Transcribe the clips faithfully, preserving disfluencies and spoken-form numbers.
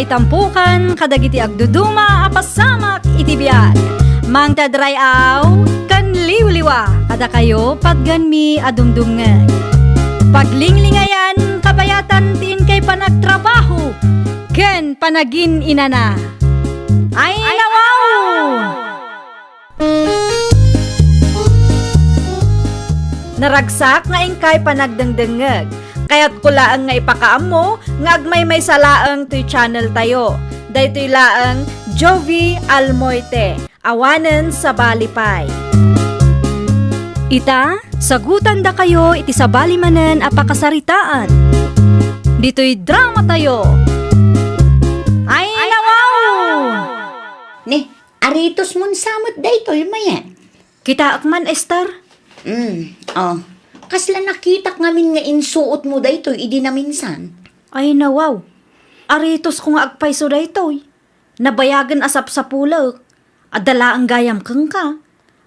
Itampukan kadagiti agduduma a pasamak iti biag. Mangted ray-aw ken liwliwa kadakayo patganmi a dumdumngeg. Paglinglingayan kabayatan ti inkay panagtrabaho ken panagin-inana. Ay, nawaw! Naragsak nga inkay panagdengdengngeg. Kayatko laeng nga ipakaammo nga agmaymaysa laeng toy channel tayo. Daytoy laeng Jovi Almoite, awanen sabali pay. Ita, sagutandakayo iti sabali manen a pakasaritaan. Ditoy drama tayo. Ay, nawaw! Ni, Aritosmon sa met daytoy, Mayet. Kitaek man, Esther. Mm, oh. Kasla nakitak ngamin nga insuotmo daytoy idi naminsan. Ay, nawaw. Aritosko nga agpayso daytoy. Nabayagen a sapsapulek. Adda laeng gayam kenka.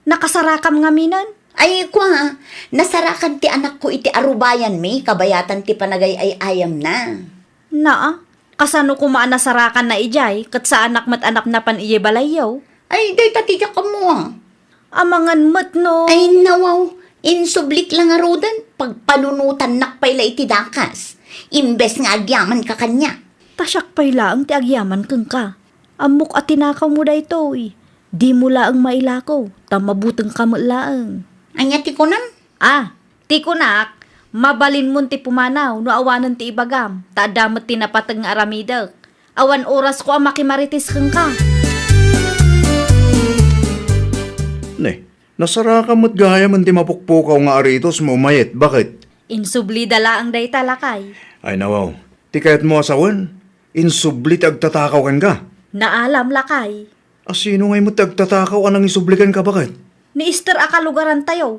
Nakasarakam ngaminen. Ay, kua, nasarakan ti anakko iti arubayanmi, kabayatan ti panagay-ay-ayamna. Naa, kasano koma a nasarakanna idiay, ket saanak met a napnapan idiay balayyo? Ay, dayta ti diak ammo, a. Amangan met no. Ay, nawaw, insublik la ngaruden, pagpanunotannak pay la iti dakas, imbes nga agyamanka kaniak. Ta siak pay laeng ti agyaman kenka. Ammok a tinakawmo daytoy. Dimo laeng mailako, ta mabutengka met laeng. Ania ti kunam? Ah, ti kunak, mabalinmon ti pumanaw no awanen ti ibagam, ta adda met ti napateg nga aramidek. Awan orasko a makimarites kenka. Ne, nasarakam met gayam ti mapukpukaw nga aritosmo, Mayet, baket? Insublida laeng dayta, lakay. Ay, nawaw. Ti kayatmo a sawen, insubli ti agtatakaw kenka. Naalam, lakay. A sino ngay met ti agtatakaw a nangisubli kenka, baket? Ni Esther a kalugarantayo.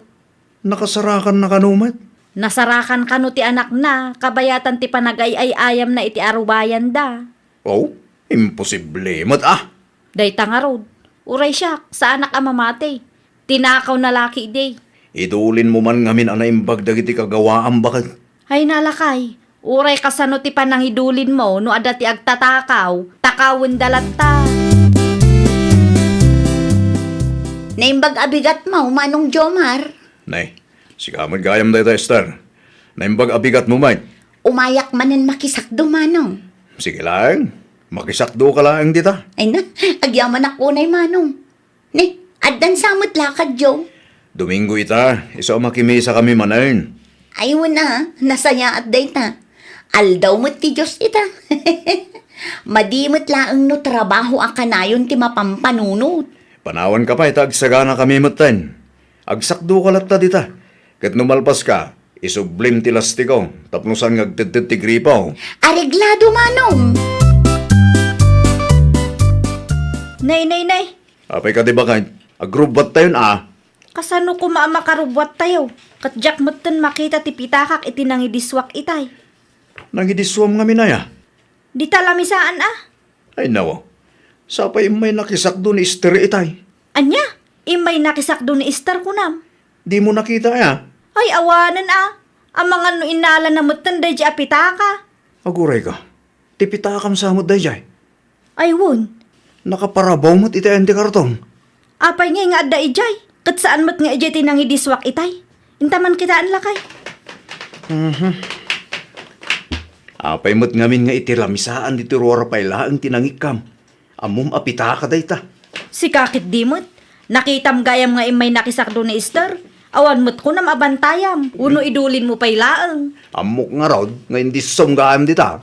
Nakasarakanna kano met? Nasarakan kano ti anakna, kabayatan ti panagay-ay-ayamna iti arubayanda. Oh, imposible met, ah! Dayta ngarud, uray siak, saanak a mamati. Tinakawna la ketdi. Idulinmo man ngamin a naimbag dagiti kagawaam, baket? Ay, nalakay, uray kasano ti panangidulinmo no adda ti agtatakaw, takawenda latta. Naimbag a bigatmo, Manong Jomar. Nay, sika met gayam dayta, Esther. Naimbag a bigatmo met. Umayak manen makisakdo, Manong. Sige laeng, makisakdoka laeng dita. Ay na, agyamanak unay, Manong. Ne, addan sa met lakadyo? Domingo ita, isu a makimisakami manen. Ay, wen a, nasayaat dayta. Aldaw met ti Dios ita. Madi met laeng no trabaho a kanayon ti mapampanunot. Panawanka pay ta agsaganakami metten. Agsakdoka latta dita. Ket no malpaska, isublim ti lastiko tapno saan nga agtedted ti gripo. Areglado, Manong! Nay, nay, nay! Apay kadi, baket? Agrubbuattayon a. Kasano koma a makarubbuattayo? Ket diak metten makita ti pitakak iti nangidissuak itay. Nangidissuam ngamin aya? Dita lamisaan a. Ay, nawa. Sapay immay nakisakdo ni Esther itay. Ania? Immay nakisakdo ni Esther kunam? Dimo nakita aya? Ay, awanen a. Amangan no innalana metten daydiay a pitaka. Agurayka. Ti pitakam sa met daydiay? Ay, wen. Nakaparabaw met iti ayan ti karton. Apay ngay nga adda idiay? Ket saan met nga idiay ti nangidissuak itay? Inta man kitaen, lakay. Mhm. Apay met ngamin nga iti lamisaan ditoy ruar pay laeng ti nangikkam? Ammom a pitaka dayta. Sika ketdi met. Nakitam gayam nga immay nakisakdo ni Esther. Awan met kunam a bantayam, wenno idulinmo pay laeng. Ammok ngarud nga indissom gayam dita.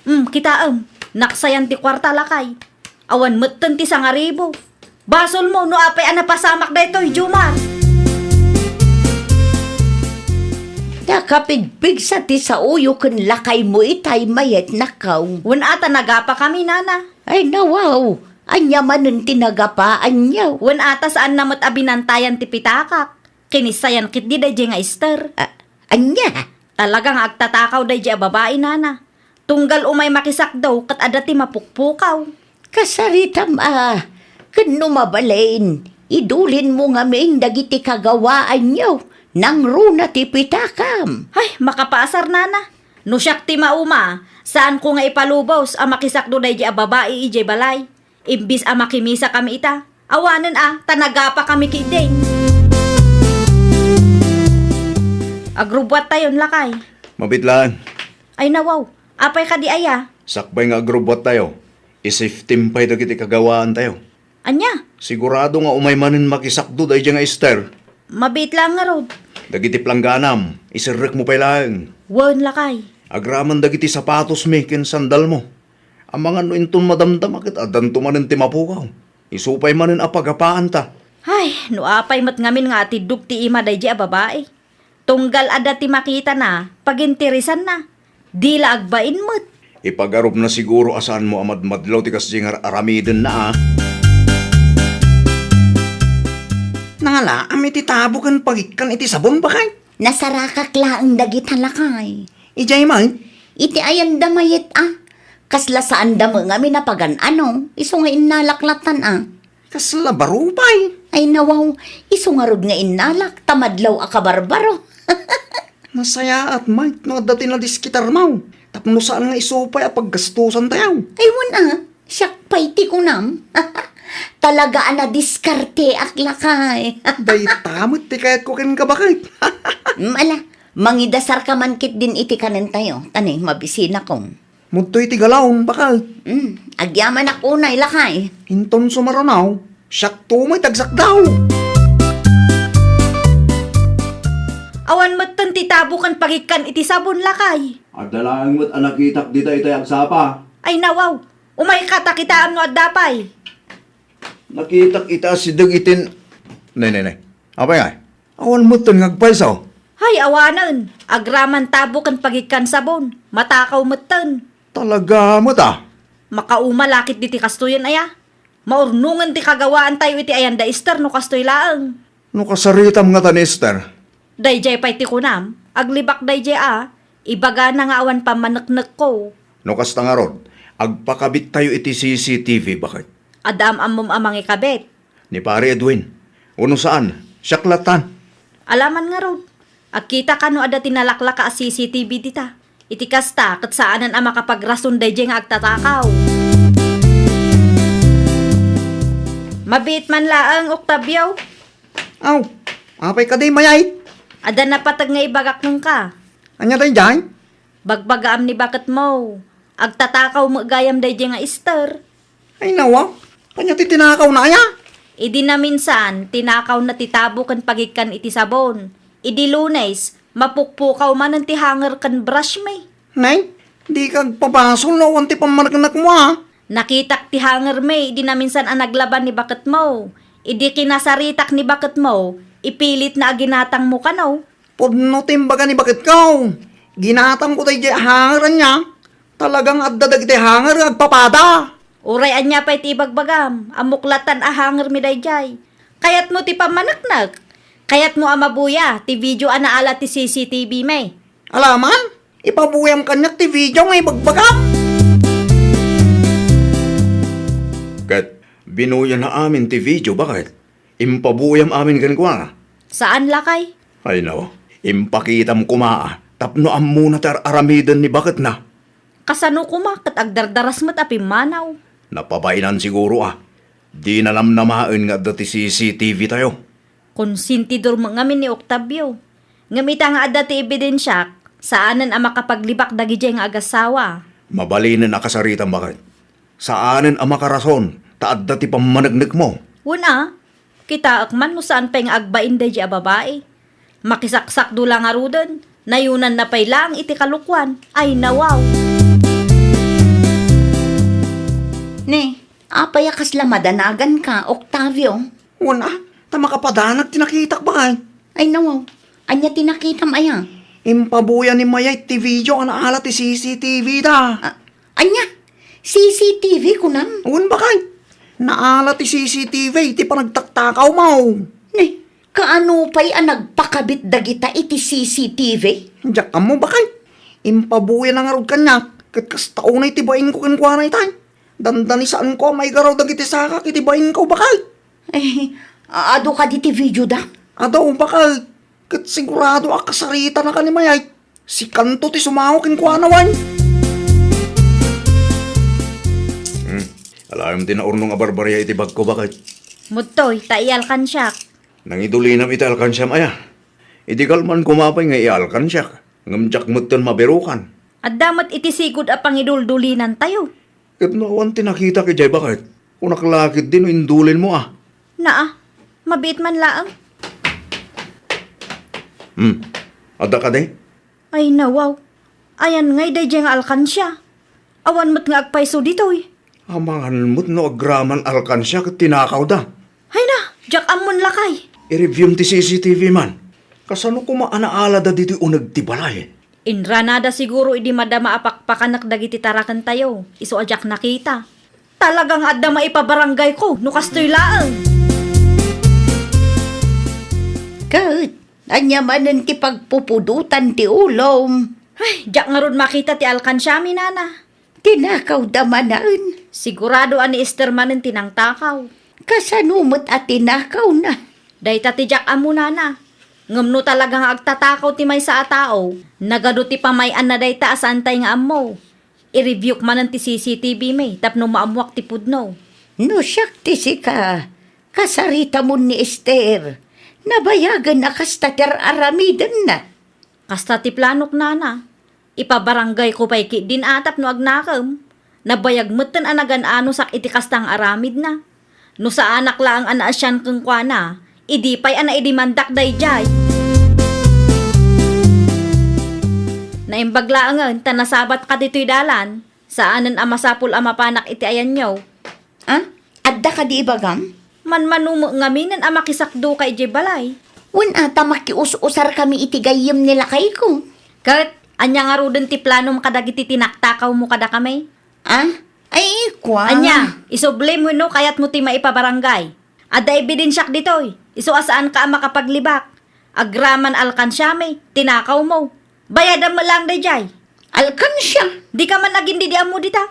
Hmm, kitaem. Naksayan ti kuarta, lakay. Awan metten ti sangaribu. Basolmo no apay a napasamak daytoy, Jomar. Nakapigpigsa ti saoyo ken lakaymo itay mayat nakaw. Wen a ta nagapakami, nana. Ay, nawaw. Ania manen ti nagapaanyo? Wen a ta saanna met a binantayan ti pitakak. Kinissayan ketdi daydiay nga Esther. A-, ania? Talaga nga agtatakaw daydiay a babai, nana. Tunggal umay makisakdo ket adda ti mapukpukaw. Kasaritam a, ken no mabalin, idulinmo ngamin dagiti kagawaanyo, nangruna ti pitakam. Ay, makapaasar, nana. No siak ti mauma, Saanko nga ipalubos a makisakdo daydi a babai idiay balay. Imbis a makimisakami ita, awanen a, ta nagapakami ketdin. Agrubbuattayon, lakay. Mabit laeng. Ay, nawaw. Apay kadi aya? Sakbay nga agrubbuattayo, isafetem pay dagiti kagawaantayo. Ania? Sigurado nga umay manen makisakdo daydiay nga Ester. Mabiit laeng ngarud. Dagiti plangganam, iserrekmo pay laeng. Wen, lakay. Agraman dagiti sapatosmi ken sandalmo. Amangan no inton madamdama ket addanto manen ti mapukaw. Isu pay manen a pagapaanta. Ay, no apay met ngamin nga atiddog ti ima daydiay a babai. Tunggal adda ti makitana, paginteresanna. Di la agbain met. Ipagarupna siguro a saanmo a madmadlaw ti kasdiay nga ar-aramidenna, a. Nangalaam iti tabo ken pagikkan iti sabon, bakay? Nasarakak laeng dagita, lakay. Idiay met? Iti ayanda mayat, a. Kasla saanda met ngamin a pagan-ano, isu nga innalak lattan, a. Kasla baro pay. Ay, nawaw, isu ngarud nga innalak, ta madlaw a kabarbaro. Nasayaat, Mike, no adda ti nadiskitarmo. Tapno saan nga isu pay a paggastusantayo. Ay, wen a, siak pay ti kunam. Talaga a nadiskarteak, lakay. Dayta met ti kayatko kenka, bakit? Mm, ala, mangidasarka man ketdin iti kanentayo, ta ne, mabisinakon. Mudtoy ti galaw, bakal. Mm, agyamanak unay, lakay. Inton sumaruno, siakto met ti agsakdaw. Awan metten ti tabo ken pagikkan iti sabon, lakay. Adda laeng met a nakitak dita itay agsapa. Ay, nawaw. Umayka ta kitaem no adda pay. Nakitak ita a sideg itin, ne, ne, ne. Apay ngay? Awan metten nga agpayso. Hay, awanen. Agraman tabo ken pagikkan sabon. Matakaw metten. Talaga met a. Makauma la ketdi ti kastoyen aya. Maurnongen ti kagawaantayo iti ayanda Ester no kastoy laeng. No kasaritam ngata ni Ester. Daydiay pay ti kunam, aglibak daydiay a, ibagana nga awan pammaneknekko. No kasta ngarud, agpakabittayo iti C C T V, baket. Adda am-ammom a mangikabit. Ni Pare Edwin. Uno saan, siak lattan. Alaman ngarud, agkita kano adda ti nalaklaka a C C T V dita. Iti kasta, ket saanen a makapagrason daydiay nga agtatakaw. Mabiit man laeng, Octavio. Aw, apay kadi, mayat? Adda napateg nga ibagak kenka. Ania daydiay? Bagbagaam ni baketmo. Agtatakaw met gayam daydiay nga Ester. Ay, nawa, ania ti tinakawna aya? Idi naminsan, tinakawna ti tabo ken pagikkan iti sabon. Idi Lunes, mapukpukaw manen ti hanger ken brush mi. Nay, dika agpabasol no awan ti pammaneknekmo, a. Nakitak ti hanger mi idi naminsan a naglaban ni baketmo. Idi kinasaritak ni baketmo, ipilitna a ginatangmo kano. Pudno ti imbaga ni baketko. Ginatangko daydiay a hanger, ania? Talagang adda dagiti hanger nga agpapada. Uray ania pay ti ibagbagam, ammok lattan a hanger mi daydiay. Kayatmo ti pammaneknek? Kayatmo a mabuya ti video a naala ti C C T V mi? Alaman, ipabuyam kaniak ti video nga ibagbagam. Ket binuyana amin ti video, baket? Impabuyam amin kenkuana? Saan, lakay. Ay, no. Impakitam koma, a, tapno ammona ti ar-aramiden ni baketna. Kasano koma ket agdardaras met a pimmanaw? Napabainan siguro, a. Di nalamnamaen nga adda ti C C T V tayo. Konsentidor met ngamin ni Octavio. Ngem ita nga adda ti ebidensiak, saanen a makapaglibak dagidiay nga agasawa. Mabalinen a kasaritam, baket. Saanen a makarason ta adda ti pammaneknekmo. Wen a, kitaek man no saan pay nga agbain daydiay a babai. Makisaksakdo la ngaruden, nayonanna pay laeng iti kalokuan. Ay, nawaw. Ne, apay a kasla madanaganka, Octavio? Wen a, ta makapadanag ti nakitak, baket. Ay, nawaw. Ania ti nakitam aya? Impabuya ni Mayay ti video a naala ti C C T V da. A-, ania? C C T V kunam? Wen, baket. Naala ti C C T V ti panagtaktakawmo. Ne, kaano pay a nagpakabit dagita iti C C T V? Diak ammo, baket. Impabuya na ngarud kaniak, ket kasta unay ti bainko kenkuana itay. Dandani saanko a maigaraw dagiti sakak iti bainko, baket. Eh, a-, adu kadi ti video da? Adu, baket. Ket sigurado a kasaritanaka ni Mayay. Sikanto ti sumango kenkuana, wen. Alaem ti naurnong a barbaria iti bagko, baket. Mudtoy, ta ialkansiak. Nangidulinam iti alkansiam aya? Idi kalman koma pay nga ialkansiak, ngem diak metten mabirukan. Adda met iti sigud a pangiduldulinantayo. Ket no awan ti nakitak idiay baket, kunak la ketdi no indulinmo a. Naa, mabiit man laeng. Hmm, adda kadi? Ay, nawaw. Ayan ngay daydiay nga alkansia. Awan met nga agpayso ditoy. Amangan met no agraman alkansia ket tinakawda. Hay na, diak ammon lakay. I-review ti C C T V man. Kasano koma a naalada ditoy uneg ti balay? Inranada siguro idi madama a pakpakanek dagiti tarakentayo, isu a diak nakita. Talaga nga adda maipabaranggayko no kastoy laeng. Ket, ania manen ti pagpupudotan ti ulom? Ay, diak ngarud makita ti alkansiami, nana. Tinakawda manen? Sigurado a ni Esther manen ti nangtakaw. Kasano met a tinakawna? Dayta ti diak ammo, nana. Ngem no talaga nga agtatakaw ti maysa a tao, nagadu ti pamay-anna dayta a saantay nga ammo. I-reviewk manen ti C C T V mi tapno maammoak ti pudno. No siak ti sika, kasaritamon ni Esther. Nabayagen a kasta ti ar-aramidenna. Kasta ti planok, nana. Ipabarangayko pay ketdin a tapno agnakem. Nabayag metten a nagan-anosak iti kasta nga aramidna. No saanak laeng a naasian kenkuana, idi pay a naidemandak daydiay. Naimbag laengen ta nasabatka ditoy dalan, saanen a masapul a mapanak iti ayanyo. Ah? Adda kadi ibagam? Manmano met ngaminen a makisakdoka idiay balay. Wen a ta makius-usarkami iti gayyem ni lakayko. Ket, ania ngaruden ti planom kadagiti tinaktakawmo kadakami? Ah? Ay, kuan. Ania, isublim wenno kayatmo ti maipabarangay? Adda ebidensiak ditoy, isu a saanka a makapaglibak. Agraman alkansiami, tinakawmo. Bayadam met laeng daydiay. Alkansia? Dika man agindidi ammo dita.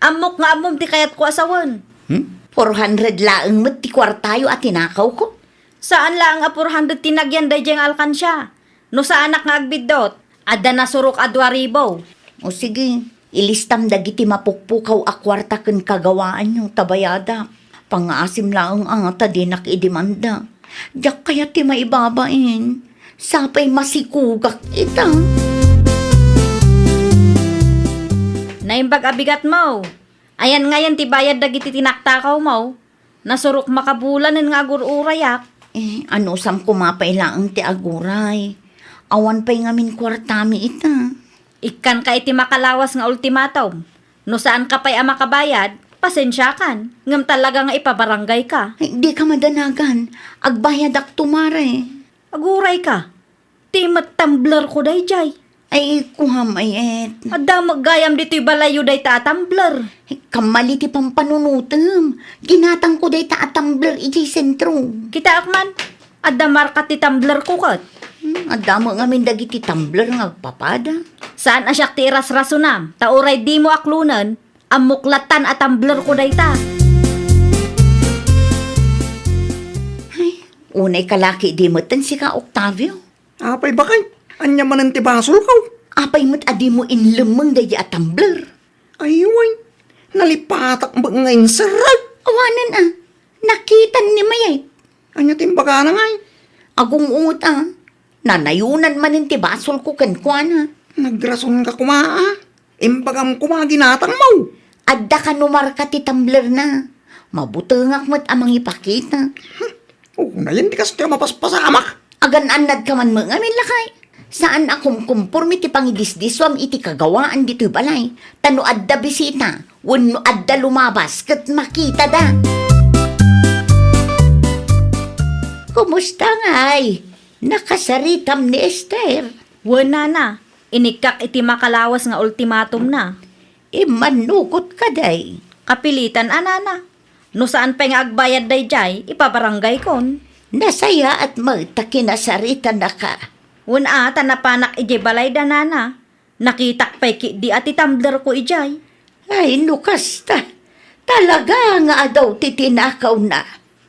Ammok nga ammom ti kayatko a sawen. Hmm? Four hundred laeng met ti kuartayo a tinakawko. Saan laeng a four hundred ti nagyan daydiay nga alkansia. No saanak nga agbiddut, adda nasurok a dua ribu. O sige, ilistam dagiti mapukpukaw a kuarta ken kagawaanyo ta bayadak. Pangngaasim laeng a ta dinak idemanda. Diak kayat ti maibabain. Sapay masikugak ita. Naimbag a bigatmo. Ayan ngayen ti bayad dagiti tinaktakawmo. Nasurok makabulanen nga agur-urayak. Eh, anusam koma pay laeng ti aguray. Awan pay ngamin kuartami ita. Ikkanka iti makalawas nga ultimatum. No saanka pay a makabayad, pasensiakan, ngem talaga nga ipabarangayka. Ay, dika madanagan. Agbayadak tumare. Agurayka. Ti met tumblerko daydiay. Ay, kuam, ay, et. Adda met gayam ditoy balayyo dayta a tumbler. Ay, kammali ti pampanunotem. Ginatangko dayta a tumbler idiay sentro. Kitaak man, adda marka ti tumblerko ket. Hmm, adda met ngamin dagiti tumbler nga agpapada. Saan a siak ti irasrasonam, ta uray dimo aklonen, ammok lattan a tumblerko dayta. Ay, unay kalaki di metten sika, Octavio. Apay, baket? Ania manen ti basolko? Apay met a dimo inlemmeng daydi a tumbler? Ay, wen. Nalipatak met nga inserrek. Awanen a. Nakitan ni Mayet. Ania ti imbagana ngay? Agung-unget a. Nanayonan manen ti basolko kenkuana. Nagrasonka koma a. Imbagam koma ginatangmo. Adda kano marka ti tumblerna. Mabutengak met a mangipakita. Hmm. Unayen ti kastoy a mapaspasamak. Agan-annadka man met ngamin, lakay. Saan a kumkumporme ti pangidisdisuam iti kagawaan ditoy balay. Ta no adda bisita, wenno adda lumabas, ket makitada. Kumusta ngay? Nakasaritam ni Esther? Wen, nana. Inikkak iti makalawas nga ultimatumna. Immannugot kadi? Kapilitan a, nana. No saan pay nga agbayad daydiay, ipabaranggaykon. Nasayaat met ta kinasaritanaka. Wen a, ta napanak idiay balayda, nana. Nakitak pay ketdi a ti tumblerko idiay. Ay, no kasta, talaga nga adu ti tinakawna.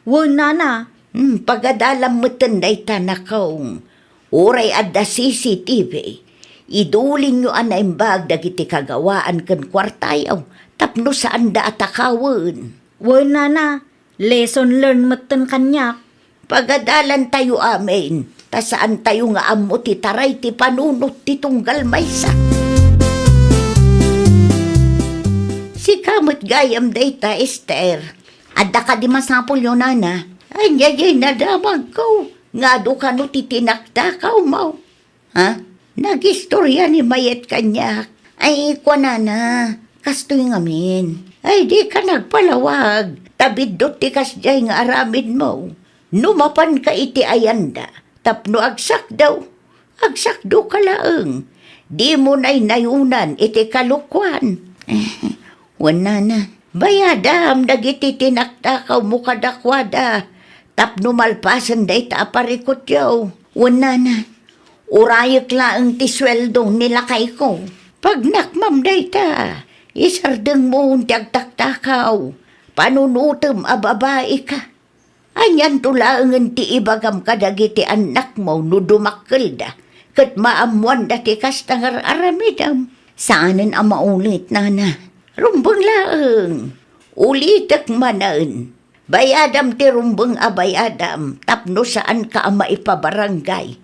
Wen, nana. Hmm, pagadalam metten dayta, nakaw. Uray adda C C T V, idulinyo a naimbag dagiti kagawaan ken kuartayo, tapno saanda a takawen. Wen, nana, lesson learned metten kaniak. Pagadalantayo amin, ta saantayo nga ammo ti taray ti panunot ti tunggal maysa. Sika met gayam dayta, Ester. Adda kadi masapulyo, nana? Ay, daydiay nadamagko. Nga adu kano ti tinaktakawmo? Ha? Nagistoria ni Mayet kaniak. Ay, kuanana, kastoy ngamin. Ay, dika nagpalawag. Ta biddut ti kasdiay nga aramidmo. No mapanka iti ayanda, tapno agsakdo, agsakdoka laeng. Dimo naynayunan iti kalokuan. Wen, nana, bayadam dagiti tinaktakawmo kadakuada tapno malpasen dayta a parikutyo. Wen, nana, urayek laeng ti sueldo ni lakayko. Pagnakmam dayta, isardengmo ti agtaktakaw. Panunotem a babaika. Anianto laengen ti ibagam kadagiti annakmo no dumakkelda ket maammoanda ti kasta nga ar-aramidem? Saanen a maulit, nana. Rumbeng laeng. Ulitek manen. Bayadam ti rumbeng a bayadam tapno saanka a maipabarangay.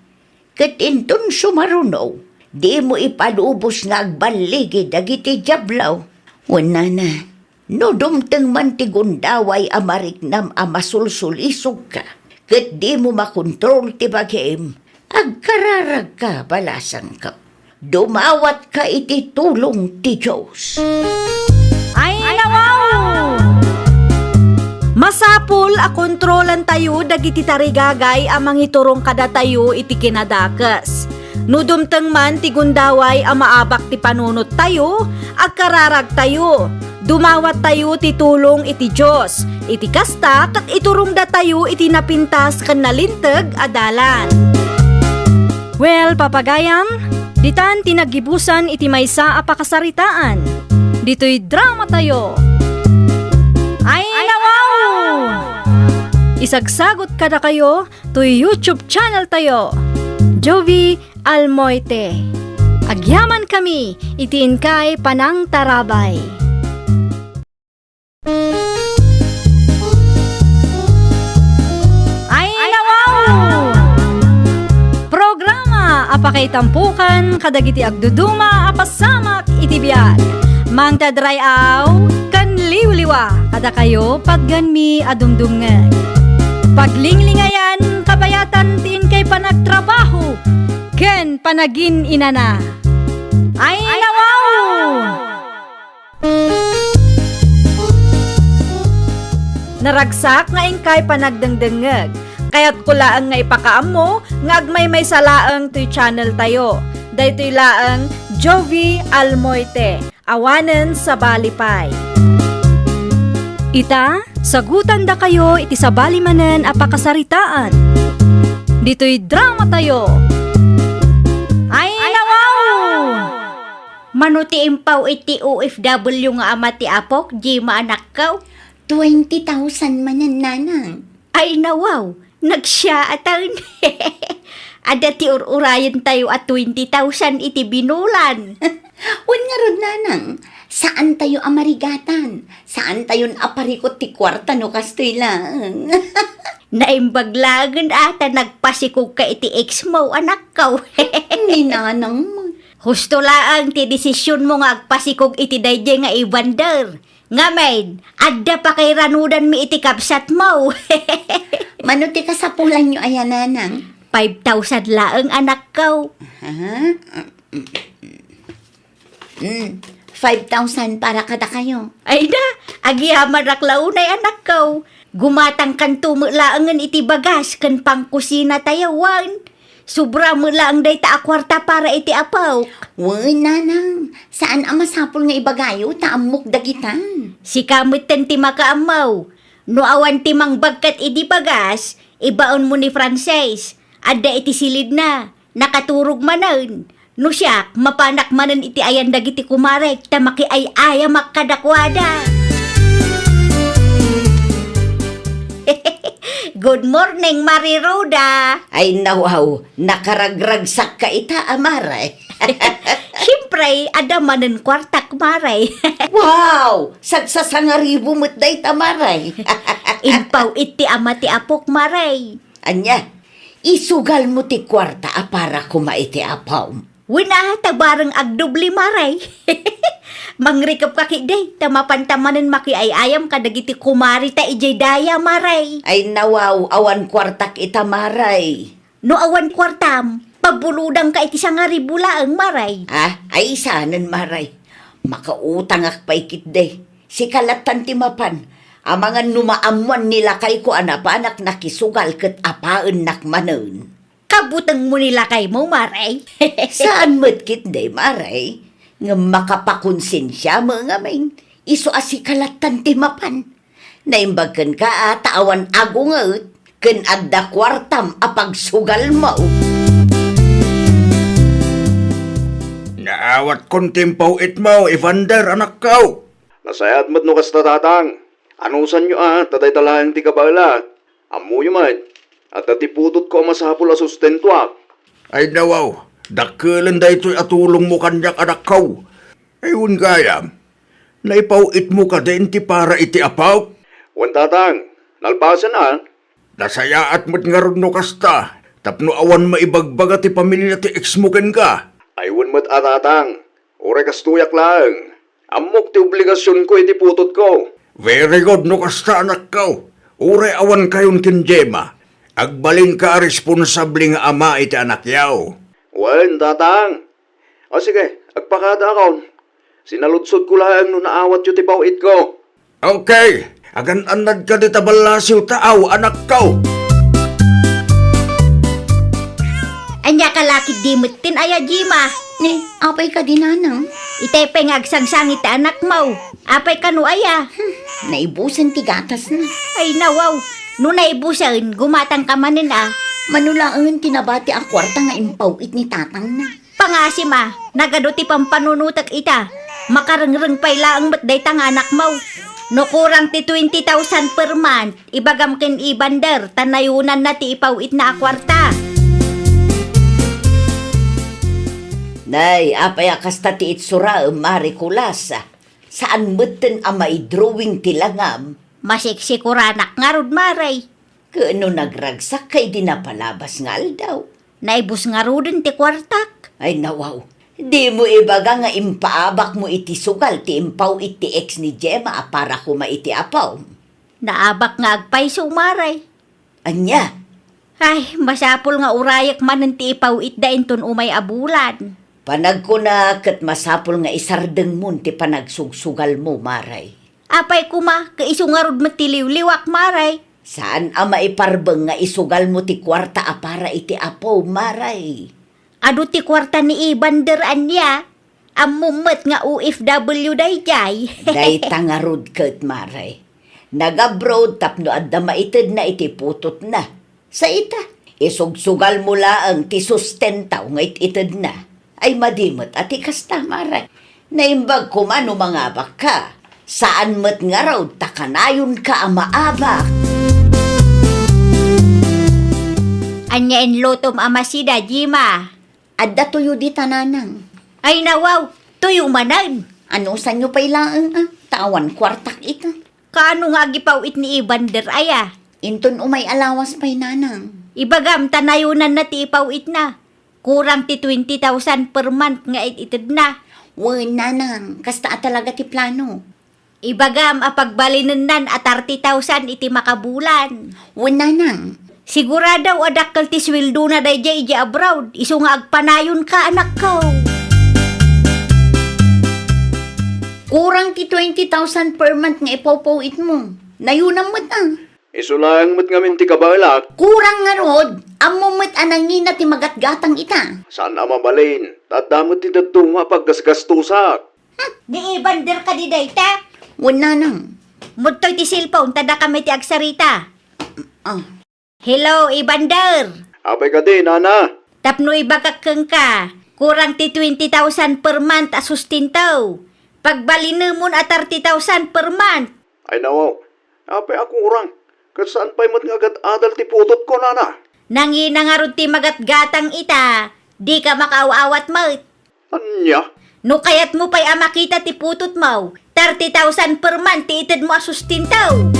Ket inton sumaruno, dimo ipalubos nga agballigi dagiti diablo. Wen, nana, no dumteng man ti gundaway a mariknam a masulsulisogka, ket dimo makontrol ti bagim, agkararagka, balasangko. Dumawatka iti tulong ti Dios. Ay, nawaw! Masapul a kontrolantayo dagiti tarigagay a mangiturong kadatayo iti kinadakes. No dumteng man ti gundaway a maabak ti panunottayo, agkararagtayo. Dumawattayo ti tulong iti Dios. Iti kasta, ket iturongdatayo iti napintas ken nalinteg a dalan. Well, papagayam, ditan ti naggibusan iti maysa a pakasaritaan. Ditoy dramatayo. Ay, nawaw! Isagsagot kadakayo toy YouTube channel tayo, Jovie Almoite. Agyamankami iti inkay panangtarabay. Ay, nawaw! Programa a pakaitampukan kadagiti agduduma a pasamak iti biag. Mangted ray-aw ken liwliwa kadakayo patgenmi a dumdumngeg. Paglinglingayan, kabayatan ti inkay panagtrabaho ken panagin-inana. Ay, nawaw! Naragsak nga inkay panagdengdengngeg. Kayatko laeng nga ipakaammo nga agmaymaysa laeng toy channel tayo. Daytoy laeng Jovie Almoite, awanen sabali pay. Ita, sagutandakayo iti sabali manen a pakasaritaan. Ditoy dramatayo. Ay, nawaw! Mano ti impaw iti O F W nga ama ti apok, Gemma, anakko? Twenty thousand manen, nanang. Ay, nawaw, nagsiaatan. Adda ti ur-urayentayo a twenty thousand iti binulan. Wen ngarud, nanang, saantayo a marigatan. Saantayon a parikut ti kuarta no kastoy laeng. Naimbag laengen a ta nagpasikogka iti ex mo, anakko. Ni nanang man. Husto laeng ti desisionmo nga agpasikog iti daydiay nga Evander. Ngamin, adda pakairanudanmi iti kabsatmo. Mano ti kasapulanyo aya, nanang? Five thousand laeng, anakko. Aha. Mm, five thousand para kadakayo. Ay na, agyamanak la unay, anakko. Gumatangkanto met laengen iti bagas ken pangkusinatayo, wen. Sobra met laeng dayta a kuarta para iti apok. Wen, nanang, saan a masapul nga ibagayo ta ammok dagitan. Sika metten ti makaammo. No awan ti mangbagkat idi bagas, ibaonmo ni Frances. Adda iti silidna. Nakaturog manen. No siak, mapanak manen iti ayan dagiti kumarek ta makiay-ayamak kadakuada. Good morning, Mari Roda. Ay, nawaw, nakaragragsakka ita, a, Mare. Siyempre, adda manen kuartak, Mare. Wow! Sagsasangaribu met dayta, Mare. Impaw-it ti ama ti apok, Mare. Ania, isugalmo ti kuarta a para koma iti apom? Wen a, ta bareng agdubli, Mare. Mangrikepka ketdi, ta mapanta manen makiay-ayam kadagiti kumarita idiay daya, Mare. Ay, nawaw, awan kuartak ita, Mare. No awan kuartam, pabulodangka iti sangaribu laeng, Mare. Ah, ay, sanen, Mare. Makautangak pay ketdi. Sika lattan ti mapan. Amangan no maammoan ni lakayko a napanak nakisugal ket apaennak manen. Kabutengmo ni lakaymo, Mare. Saan met ketdi, Mare. Ngem makapakonsensia met ngamin. Isu a sika lattan ti mapan. Naimbag kenka a ta awan agunget ken adda kuartam a pagsugalmo. Naawatkon ti impaw-itmo, Evander, anakko. Nasayaat met no kasta, Tatang. Anusanyo a ta dayta laeng ti kabaelak. Ammoyo met, adda ti putotko a masapul a sustentoak. Ay, nawaw, dakkelen daytoy a tulongmo kaniak, anakko. Ay, wen gayam, naipaw-itmo kadin ti para iti apok? Wen, Tatang, nalpasen a. Nasayaat met ngarud no kasta, tapno awan maibagbaga ti pamilia ti ex mo kenka. Ay, wen met a, Tatang, uray kastoyak laeng. Ammok ti obligasionko iti putotko. Very good no kasta, anakko. Uray awankayon ken Gemma, agbalinka a responsable nga ama iti anakyo. Wen, Tatang. O sige, agpakadaakon. Sinaludsodko laeng no naawatyo ti paw-itko. Okay, agan-annadka dita ballasiw taaw, anakko. Ania ka lakid di metten aya, Gemma? Ni, apay kadi, Nanang? Itay pay nga agsangsangit ti anakmo. Apay kano aya? Hmm, naibusen ti gatasna. Ay, nawaw. No naibusen, gumatangka manen a. Mano laengen ti nabati a kuarta nga impaw-it ni tatangna. Pangasim a, nagadu ti pampanunotek ita. Makarengreng pay laeng met dayta nga anakmo. No kurang ti twenty thousand per month, ibagam ken Evander, ta nayonanna ti ipaw-itna a kuarta. Nay, apay a kasta ti itsuraem, Mari Kulas? Saan metten a maidrawing ti langam? Masiksikuranak ngarud, Mare. Ket no nagragsakka idi napalabas nga aldaw? Naibus ngaruden ti kuartak. Ay, nawaw. Dimo ibaga nga impaabakmo iti sugal ti impaw-it ti ex ni Gemma a para koma iti apom. Naabak nga agpayso, Mare. Ania? Ay, masapul nga urayek manen ti ipaw-itda inton umay a bulan. Panagkuna ket masapul nga isardengmon ti panagsugsugalmo, Mare. Apay koma, ket isu ngarud met ti liwliwak, Mare. Saan a maiparbeng nga isugalmo ti kuarta a para iti apo, Mare. Adu ti kuarta ni Evander ania? Ammom met nga O F W daydiay. Dayta ngarud ket, Mare. Nag-abroad tapno adda maitedna iti putotna. Sa ita, isugsugalmo laeng ti sustentaw nga it-itedna. Ay, madi met a ti kasta, Mare. Naimbag koma no mangabakka. Saan met ngarud ta kanayonka a maabak. Ania inlutom a masida, Gemma? Adda tuyo dita, Nanang. Ay, nawaw, tuyo manen. Anusanyo pay laeng a, ta awan kuartak ita. Kaano nga agipaw-it ni Evander aya? Inton umay a lawas pay, Nanang. Ibagam ta nayonanna ti ipaw-itna. Kurang ti twenty thousand per month nga it-itedna. Wen, Nanang, kasta a talaga ti plano. Ibagam a pagbalinennan a thirty thousand iti makabulan. Wen, Nanang. Sigurado a dakkel ti suweldona daydiay idiay abroad, isu nga agpanayonka, anakko. Kurang ti twenty thousand per month nga ipawpaw-itmo. Nayonam met a. Isu laeng met ngamin ti kabaelak. Kurang ngarud, ammom met a nangina ti magatgatang ita. Saan a mabalin, ta adda met ti dadduma a paggasgastosak. Hmm, ni Evander kadi dayta? Wen, Nanang. Mudtoy ti cellphone, ta dakami ti agsarita. Ah. Hello, Evander. Apay kadi, Nana? Tapno ibagak kenka, kurang ti twenty thousand per month a sustento. Pagbalinemon a thirty thousand per month. Ay, nawaw. Apay a kurang? Ket saan pay met nga agad-adal ti putotko, nana. Nangina ngarud ti magatgatang ita, dika makaaw-awat met. Ania? No kayatmo pay a makita ti putotmo, thirty thousand per month ti itedmo a sustento.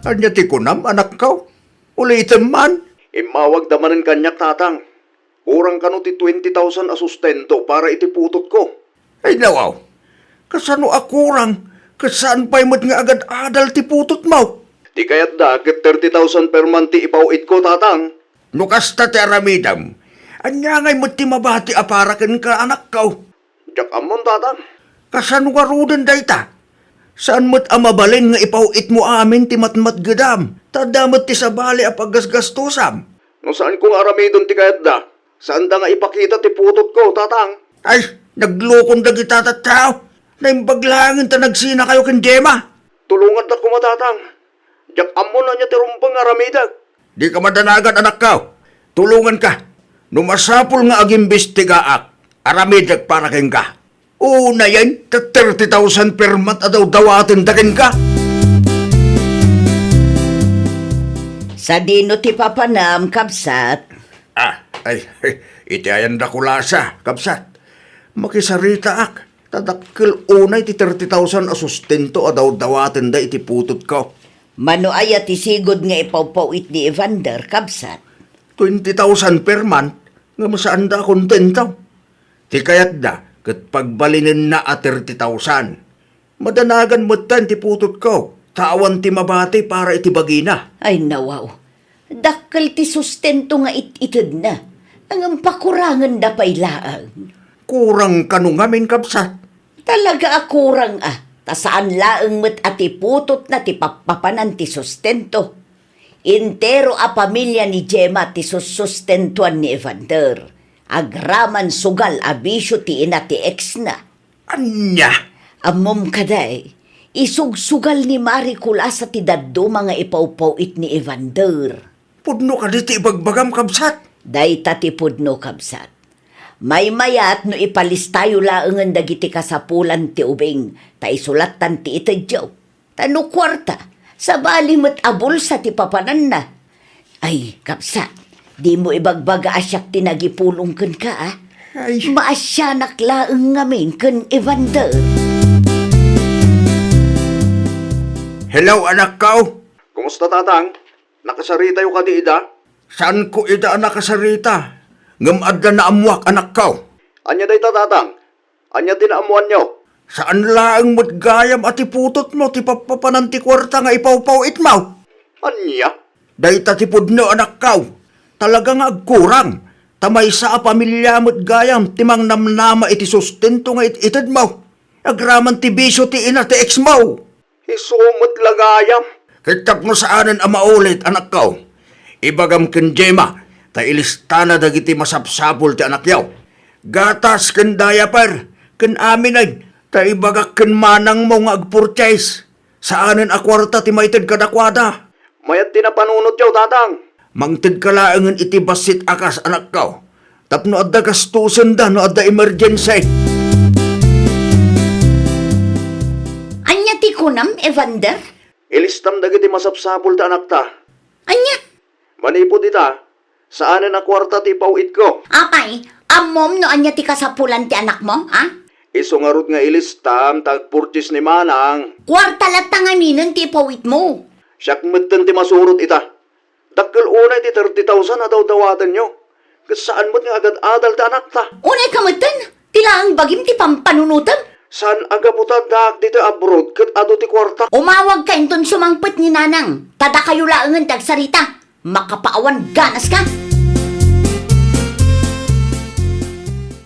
Ania ti kunam, anakko? Ulitem man. Immawagda manen kaniak, tatang. Kurang kano ti twenty thousand a sustento para iti putotko? Ay, nawaw. Kasano a kurang? Ket saan pay met nga agad-adal ti putotmo? Ti kayatda ket thirty thousand per month ti ipaw-itko, tatang. No kasta ti aramidem, ania ngay met ti mabati a para kenka, anakko? Diak ammon, tatang. Kasano ngaruden dayta? Saan met a mabalin nga ipaw-itmo amin ti matmatgedam, ta adda met ti sabali a paggasgastosam. No saanko nga aramiden ti kayatda, saanda nga ipakita ti putotko, tatang. Ay, naglukon dagita tattao. Naimbag laengen ta nagsinakayo ken Gemma. Tulongandak koma, tatang. Diak ammon ania ti rumbeng nga aramidek. Dika madanagan, anakko. Tulonganka. No masapul nga agimbestigaak, aramidek para kenka. Unayen, ta thirty thousand per month a dawdawatenda kenka. Sadino ti papanam, kabsat? Ah, ay, iti ayan dakulasa, kabsat. Makisaritaak, ta dakkel unay ti thirty thousand a sustento a dawdawatenda iti putotko. Mano aya ti sigud nga ipawpaw-it ni Evander, kabsat? Twenty thousand per month, ngem saanda a kontento. Ti kayatda ket pagbalinenna a thirty thousand. Madanagan metten ti putotko, ta awan ti mabati para iti bagina. Ay, nawaw. Dakkel ti sustento nga it-itedna. Ngem pakurangenda pay laeng. Kurang kano ngamin, kabsat? Talaga a kurang a, ta saan laeng met a ti putotna ti pappapanan ti sustento. Entero a pamilia ni Gemma ti sussustentuan ni Evander. Agraman sugal a bisio ti ina ti ex-na. Ania? Ammom kadi, isugsugal ni Mari Kulasa ti dadduma nga ipawpaw-it ni Evander. Pudno kadi ti ibagbagam, kabsat? Dayta ti pudno, kabsat. Maymayat no ipalistayo laengen dagiti kasapulan ti ubing, ta isulattan ti itedyo. Ta no kuarta, sabali met a bulsa ti papananna. Ay, kabsat, dimo ibagbaga a siak ti nagipulong kenka, a? Ay. Maasianak laeng ngamin ken Evander. Hello, anakko. Kumusta, tatang? Nakasaritayo kadi ida? Saanko ida a nakasarita, ngem adda naammoak, anakko. Ania dayta, tatang? Ania ti naammoanyo? Saan laeng met gayam a ti putotmo ti pappapanan ti kuarta nga ipawpaw-itmo? Ania? Dayta ti pudno, anakko. Talaga nga agkurang. Ta maysa a pamilia met gayam ti mangnamnama iti sustento nga it-itedmo. Agraman ti bisio ti ina ti ex-mo. Isu met la gayam. Ket tapno saanen a maulit, anakko, ibagam ken Gemma ta ilistana dagiti masapsapul ti anakyo. Gatas ken diaper ken aminen ta ibagak ken manangmo nga agpurchase. Saanen a kuarta ti maited kadakuada. Mayat ti napanunotyo, tatang. Mangtedka laengen iti bassit a kas, anakko, tapno adda gastosenda no adda emergency. Ania ti kunam, Evander? Ilistam dagiti masapsapul ti anakta. Ania? Manipud ita, saanen a kuarta ti ipaw-itko. Apay, ammom no ania ti kasapulan ti anakmo, a? Isu ngarud nga ilistam ta agpurchase ni manang. Kuarta latta ngaminen ti ipaw-itmo. Siak metten ti masurot ita. Dakkel unay ti thirty thousand a dawdawatenyo, ket saan met nga agad-adal ti anakta. Unay ka metten, ti laeng bagim ti pampanunotem? Saan a gapu ta addaak ditoy abroad ket adu ti kuarta. Umawagka inton sumangpet ni Nanang, ta dakayo laengen ti agsarita. Makapaawan ganaska.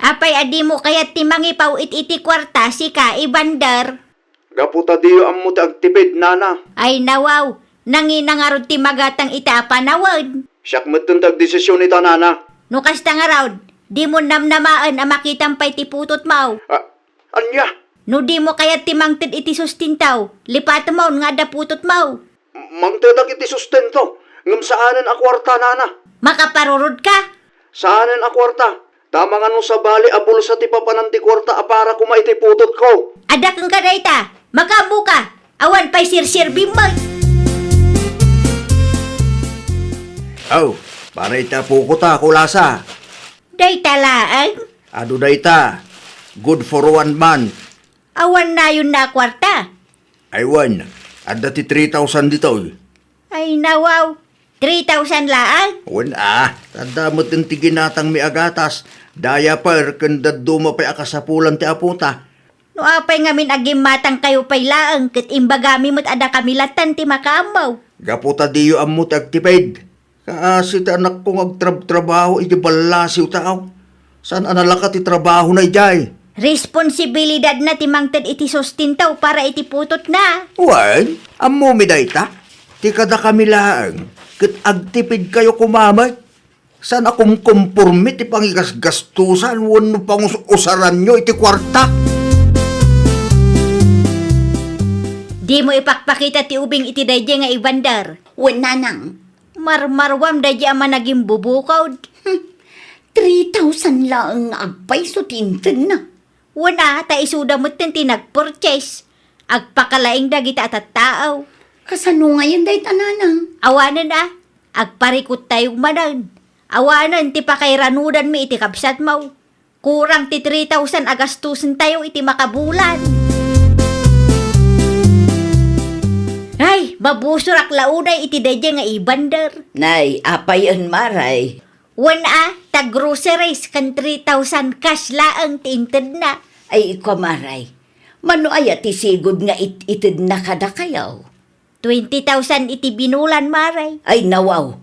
Apay a dimo kayat ti mangipaw-it iti kuarta, sika, Evander? Gapu ta diyo ammo ti agtipid, nana. Ay, nawaw. Nangina ngarud ti magatang ita a panawen. Siak metten ti agdesision ita, nana. No kasta ngarud, dimo namnamaen a makitam pay ti putotmo. A-, ania? No dimo kayat ti mangted iti sustento, lipatemon nga adda putotmo. Mangtedak iti sustento, ngem saanen a kuarta, nana. Makaparurodka? Saanen a kuarta, ta amangan no sabali a bulsa ti papanan ti kuarta a para koma iti putotko. Adda kenka dayta, makaammoka. Awan pay sirsirbim met. Aw, para iti apok ta, Kulasa. Dayta laeng? Adu dayta. Good for one month. Awan nayonna a kuarta? Ay wen, adda ti three thousand ditoy. Ay, nawaw. Three thousand laeng? Wen a, adda met ti ginatangmi a gatas, diaper, ken dadduma pay a kasapulan ti apota. No apay ngamin a gimmatangkayo pay laeng ket imbagami met a dakami lattan ti makaammo. Gapu ta diyo ammo ti agtipid. Kaasi ti anakko nga agtrabtrabaho iti ballasiw ta, aw. Saan a nalaka ti trabahona idiay? Responsibilidadna ti mangted iti sustento para iti putotna. Wen, ammomi dayta? Ti kadakami laeng, ket agtipidkayo koma met. Saan a kumkomporme ti pangigasgastosan wenno pangus-usaranyo iti kuarta? Dimo ipakpakita ti ubing iti daydiay nga Evander. Wen, nanang. Marmaruam daydiay a managimbubukod. Hmm. Three thousand laeng nga agpayso ti intedna. Wen a, ta isuda metten ti nagpurchase. Agpakalaing dagita a tattao. Kasano ngayen dayta, nanang? Awanen a, agparikuttayo manen. Awanen ti pakairanudanmi iti kabsatmo. Kurang ti three thousand a gastosentayo iti makabulan. Ay, mabusorak la unay iti daydiay nga Evander. Nay, apayen, Maray? Wen a, ta groceries ken three thousand cash laeng ti intedna. Ay, ikua, Maray. Mano aya ti sigud nga it-itedna kadakayo? Twenty thousand iti binulan, Maray. Ay, nawaw.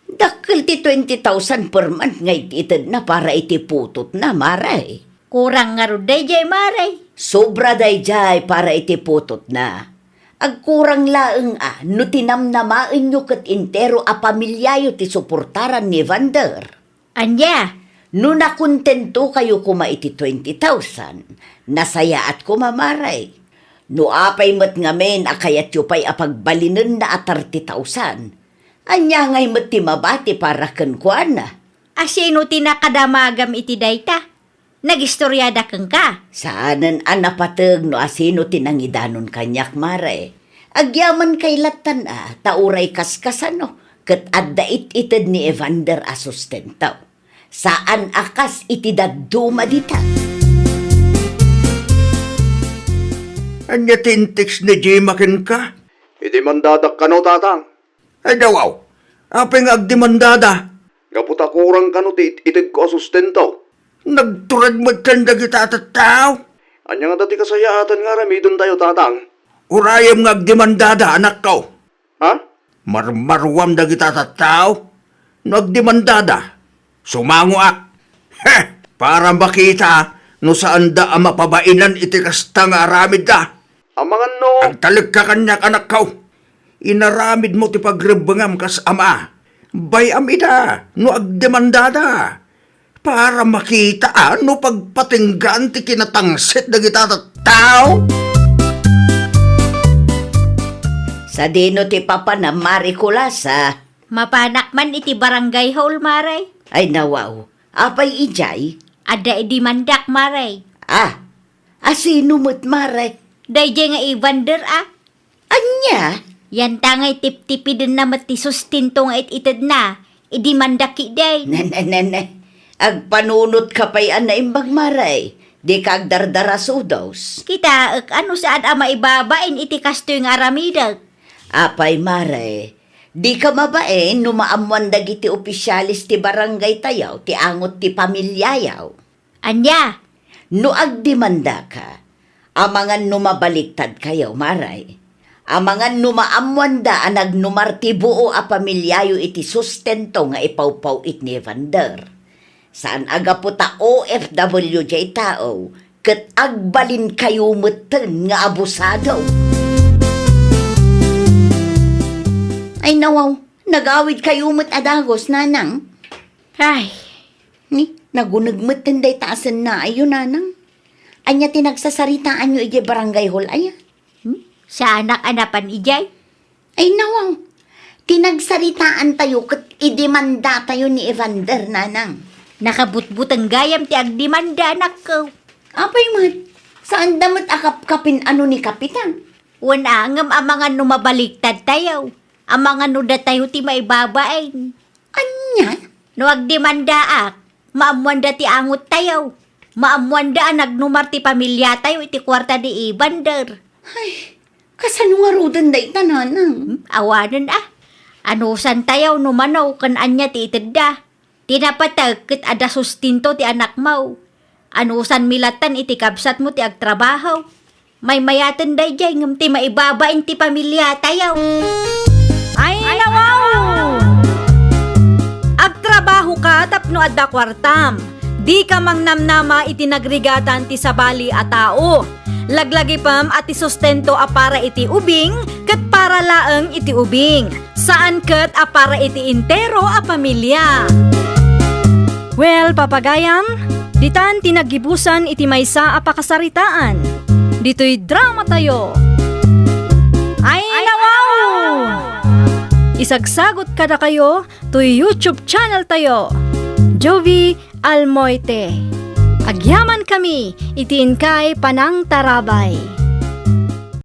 Dakkel ti twenty thousand per month nga it-itedna para iti putotna, Maray. Kurang ngarud daydiay, Maray. Sobra daydiay para iti putotna. Agkurang laeng a no tinamnamaenyo ket entero a pamiliayo ti suportaran ni Evander. Ania? No nakontentokayo koma iti twenty thousand, nasayaat koma, Maray. No apay met ngamin a kayatyo pay a pagbalinenna a thirty thousand, ania ngay met ti mabati para kenkuana? A sino ti nakadamagam iti dayta? Nagistoriada kenka? Saanen a napateg no asino ti nangidanon kaniak, Maray. Agyaman kay lattan a, ta uray kaskasano, ket adda it-ited ni Evander a sustento. Saan a kas iti dadduma dita. Ania ti intext ni Jima kenka? Idimandadak kano, Tatang. Ay, dawaw. Apay nga agdemandada? Gapu ta kurang kano ti it-itedko a sustento. Nagtured metten dagita a tattao. Ania ngata ti kasayaatan nga aramidentayo, Tatang? Urayem nga agdemandada, anakko. Ha? Marmaruam dagita a tattao. No agdemandada, sumangoak. He! Para makita no saanda a mapabainan iti kasta nga aramidda. Amangan no. Agtalekka kaniak, anakko. Inaramidmo ti pagrebbengam kas ama. Bay-am ida no agdemandada. Para makita a no pagpatinggaan ti kinatangsit dagita a tattao. Sadino ti papanam, Mari Kulasa? Mapanak man iti barangay hall, Maray. Ay, nawaw. Apay idiay? Adda idimandak, Maray. Ah, asino met, Maray? Daydiay nga Evander a. Ania? Yanta ngay tiptipidenna met ti sustento nga it-itedna. Idimandak ketdi. Ne, ne, ne, ne. Agpanunotka pay a naimbag, Maray. Dika agdardarasudos. Kitaek a no saan a maibabain iti kastoy nga aramidek. Apay, Maray, dika mabain no maammoan dagiti opisiales ti barangaytayo ti angot ti pamiliayo. Ania? No agdemandaka, amangan no mabaliktadkayo, Maray. Amangan no maammoanda a nagnumar ti buo a pamiliayo iti sustento nga ipawpaw-it ni Evander. Saan a gapu ta O F W diay tao, ket agbalinkayo metten nga abusado. Ay, nawaw, nagawidkayo met a dagus, nanang. Ay. Ni, naguneg metten dayta a sennaayo, nanang. Ania ti nagsasaritaanyo idiay barangay hall aya? Hmm? Saanak a napan idiay? Ay, nawaw. Ti nagsaritaantayo ket idemandatayo ni Evander, nanang. Nakabutbuteng gayam ti agdemanda, anakko. Apay met, saanda met a kapkapin a no ni Kapitan? Wen a, ngem amangan no mabaliktad tayo. Amangan no datayo ti maibabain. Ania? No agdemandaak, maammoanda ti angot tayo. Maammoanda a nagnumar ti pamilya tayo iti kuarta ni Evander. Ay, kasano ngaruden dayta, nanang? Hmm, awanen a. Anusan tayo no mano ken ania ti itedda. Ti napatek ket adda sustento ti anakmo. Anusanmi lattan iti kabsatmo ti agtrabaho. Maymayaten daydiay ngem ti maibabain ti pamilya tayo. Ay, nawaw! Agtrabaho ka tapno adda kuartam. Di ka mangnamnama iti nagrigatan ti sabali a tao. Laglagipem a ti sustento a para iti ubing ket para laeng iti ubing. Saan ket a para iti entero a pamilya. Well, papagayam, ditan ti naggibusan iti maysa a pakasaritaan. Ditoy drama tayo. Ay, nawaw! Isagsagot kadakayo toy YouTube channel tayo, Jovie Almoite. Agyaman kami iti inkay panangtarabay.